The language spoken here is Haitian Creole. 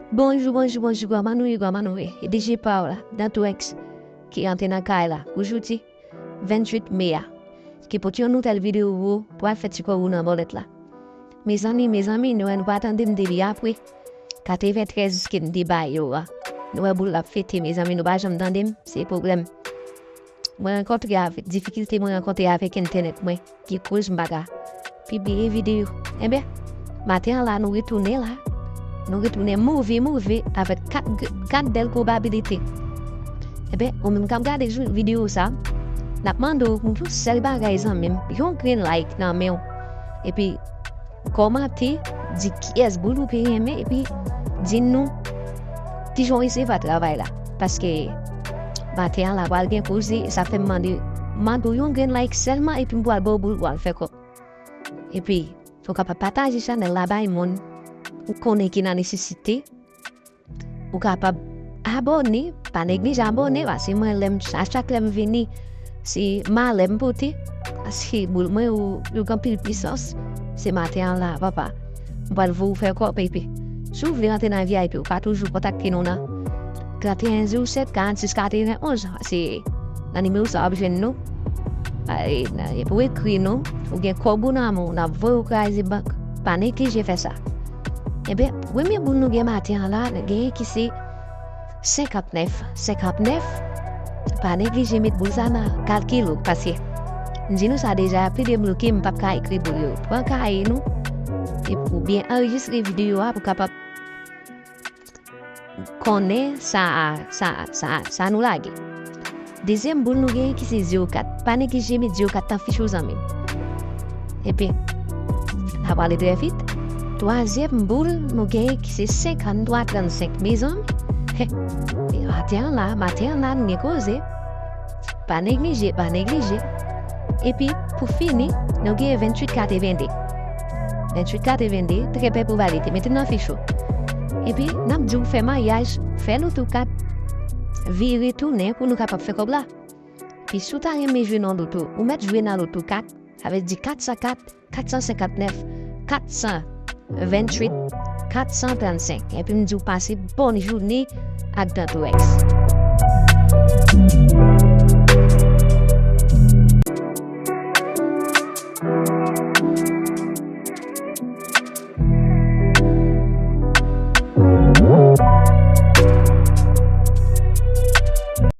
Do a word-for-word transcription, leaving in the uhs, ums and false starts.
Bonjou, bonjou, bonjou, kòman nou ye, kòman nou ye? E D J pa w la, Dantou X, ki rantre nan kay la pou jodi venntuit me a, ki pote yon nouvèl videyo pou w, pou w al fè ti kò w nan bòlèt la. Mezanmi, mezanmi, nou wè nou pa tande m depi apre katreventrèz ke m te ba yo a. Nou wè boul la ap fete, mezanmi, nou pa janm tande m, se pwoblèm. Mwen rankontre avèk difikilte mwen rankontre avèk entènèt mwen ki koz m pa ka pibliye videyo. Enben, maten an la, nou retounen la. Nou retounen move, move avèk kat, kat bèl pwobabilite. Enben, ou menm k ap gade jou, videyo sa, n ap mande w pou yon sèl bagay, zanmi m, yon grenn like nan men w. Epi, kòmante, di kiyès boul ou pi renmen, epi di nou kijan w resevwa travay la. Paske maten an la pral gen koze, e sa fè m mande, mande w yon grenn like sèlman, epi m pral ba w boul pou w al fè kòb. Epi, ou kapab pataje chanèl la bay moun ou konnen ki nan nesesite. Ou kapab abòne, pa neglije abòne, paske mwen, lè m, a chak lè m vini, se malè m pote, paske boul mwen yo, yo gen anpil pisans. Se maten an la, papa. M pral voye w fè kòb, epi si w vle rantre nan V I P, ou ka toujou kontakte nou nan trannteyen zewo sèt karannsis katrevenonz. Se nan nimewo sa w ap jwenn nou. A, e, nan, epi w ekri nou, ou gen kòb ou nan men w, n ap voye w kraze bank. Pa neglije fè sa. Enben, premye boul nou gen maten an la, nou genyen ki se senkantnèf. Senkantnèf, pa neglije met boul sa nan kalkil ou, paske m di nou sa deja, pi de boul ke m p ap ka ekri boul yo. Pran kaye nou, epi oubyen anrejistre videyo a pou kapab konnen sa, sa, sa, sa nou lage. Dezyèm boul nou genyen ki se zewo kat. Pa neglije met zewo kat nan fich ou, zanmi m. Epi, n a pale trè vit. Twazyèm boul nou genyen ki se senkanntwa trannsenk. Mezanmi, e maten an la, maten an la, nou gen koze. Pa neglije, pa neglije. Epi, pou fini, nou genyen venntuit katrevende. Venntuit katrevende, trè bèl pwobabilite. Mete nan fich ou. Epi, n ap di w fè maryaj, fè loto kat, vire tounen pou nou kapab fè kòb la. Epi, si w ta renmen jwe nan loto, ou mèt jwe nan loto kat, sa vle di katsan kat, katsan senkantnèf, katsan venntuit, katsan trannsenk. Epi m di w pase bòn jounen ak Dantou X.